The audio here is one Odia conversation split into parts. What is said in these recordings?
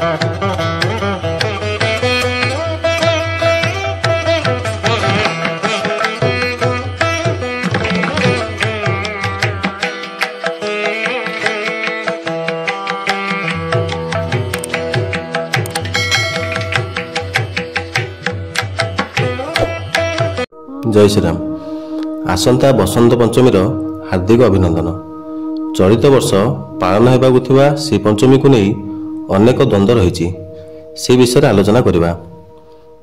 ଜୟ ଶ୍ରୀରାମ। ଆସନ୍ତା ବସନ୍ତ ପଞ୍ଚମୀର ହାର୍ଦ୍ଦିକ ଅଭିନନ୍ଦନ। ଚଳିତ ବର୍ଷ ପାଳନ ହେବାକୁ ଥିବା ଶ୍ରୀ ପଞ୍ଚମୀକୁ ନେଇ ଅନେକ ଦ୍ୱନ୍ଦ୍ୱ ରହିଛି, ସେ ବିଷୟରେ ଆଲୋଚନା କରିବା।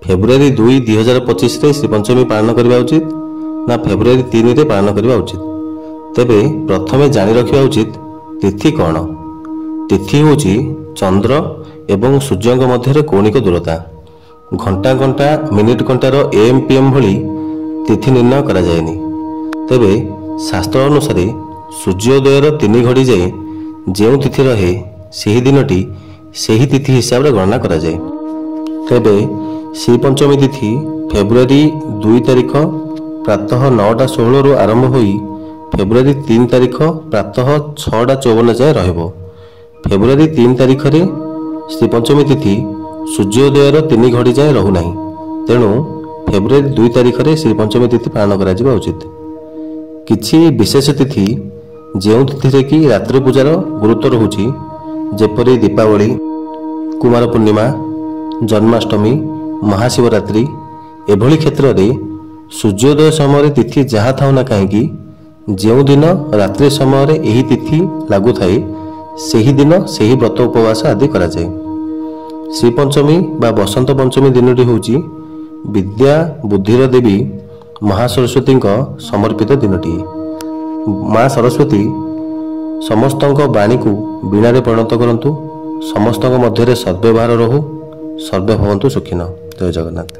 ଫେବୃଆରୀ 2 2025ରେ ଶ୍ରୀ ପଞ୍ଚମୀ ପାଳନ କରିବା ଉଚିତ ନା ଫେବୃଆରୀ 3ରେ ପାଳନ କରିବା ଉଚିତ? ତେବେ ପ୍ରଥମେ ଜାଣି ରଖିବା ଉଚିତ ତିଥି କ'ଣ। ତିଥି ହେଉଛି ଚନ୍ଦ୍ର ଏବଂ ସୂର୍ଯ୍ୟଙ୍କ ମଧ୍ୟରେ କୌଣିକ ଦୂରତା। ଘଣ୍ଟା ଘଣ୍ଟା ମିନିଟ୍ ଘଣ୍ଟାର ଏଏମ୍ ପିଏମ୍ ଭଳି ତିଥି ନିର୍ଣ୍ଣୟ କରାଯାଏନି। ତେବେ ଶାସ୍ତ୍ର ଅନୁସାରେ ସୂର୍ଯ୍ୟୋଦୟର 3 ଘଡ଼ି ଯାଏ ଯେଉଁ ତିଥି ରହେ, ସେହି ଦିନଟି ସେହି ତିଥି ହିସାବରେ ଗଣନା କରାଯାଏ। ତେବେ ଶ୍ରୀପଞ୍ଚମୀ ତିଥି ଫେବୃଆରୀ 2 ତାରିଖ ପ୍ରାତଃ 9:16ରୁ ଆରମ୍ଭ ହୋଇ ଫେବୃଆରୀ 3 ତାରିଖ ପ୍ରାତଃ 6:54 ଯାଏଁ ରହିବ। ଫେବୃଆରୀ 3 ତାରିଖରେ ଶ୍ରୀପଞ୍ଚମୀ ତିଥି ସୂର୍ଯ୍ୟୋଦୟର 3 ଘଡ଼ି ଯାଏଁ ରହୁନାହିଁ, ତେଣୁ ଫେବୃଆରୀ 2 ତାରିଖରେ ଶ୍ରୀପଞ୍ଚମୀ ତିଥି ପାଳନ କରାଯିବା ଉଚିତ। କିଛି ବିଶେଷ ତିଥି ଯେଉଁ ତିଥିରେ କି ରାତ୍ରି ପୂଜାର ଗୁରୁତ୍ୱ ରହୁଛି, ଯେପରି ଦୀପାବଳି, କୁମାର ପୂର୍ଣ୍ଣିମା, ଜନ୍ମାଷ୍ଟମୀ, ମହାଶିବରାତ୍ରି, ଏଭଳି କ୍ଷେତ୍ରରେ ସୂର୍ଯ୍ୟୋଦୟ ସମୟରେ ତିଥି ଯାହା ଥାଉ ନା କାହିଁକି, ଯେଉଁଦିନ ରାତ୍ରି ସମୟରେ ଏହି ତିଥି ଲାଗୁଥାଏ ସେହି ଦିନ ସେହି ବ୍ରତ ଉପବାସ ଆଦି କରାଯାଏ। ଶ୍ରୀପଞ୍ଚମୀ ବା ବସନ୍ତ ପଞ୍ଚମୀ ଦିନଟି ହେଉଛି ବିଦ୍ୟା ବୁଦ୍ଧିର ଦେବୀ ମହାସରସ୍ୱତୀଙ୍କ ସମର୍ପିତ ଦିନଟିଏ। ମା ସରସ୍ୱତୀ ସମସ୍ତଙ୍କ ବାଣୀକୁ ବୀଣାରେ ପରିଣତ କରନ୍ତୁ, ସମସ୍ତଙ୍କ ମଧ୍ୟରେ ସଦ୍ବ୍ୟବହାର ରହୁ। ସର୍ବେ ଭବନ୍ତୁ ସୁଖିନଃ। ଜୟ ଜଗନ୍ନାଥ।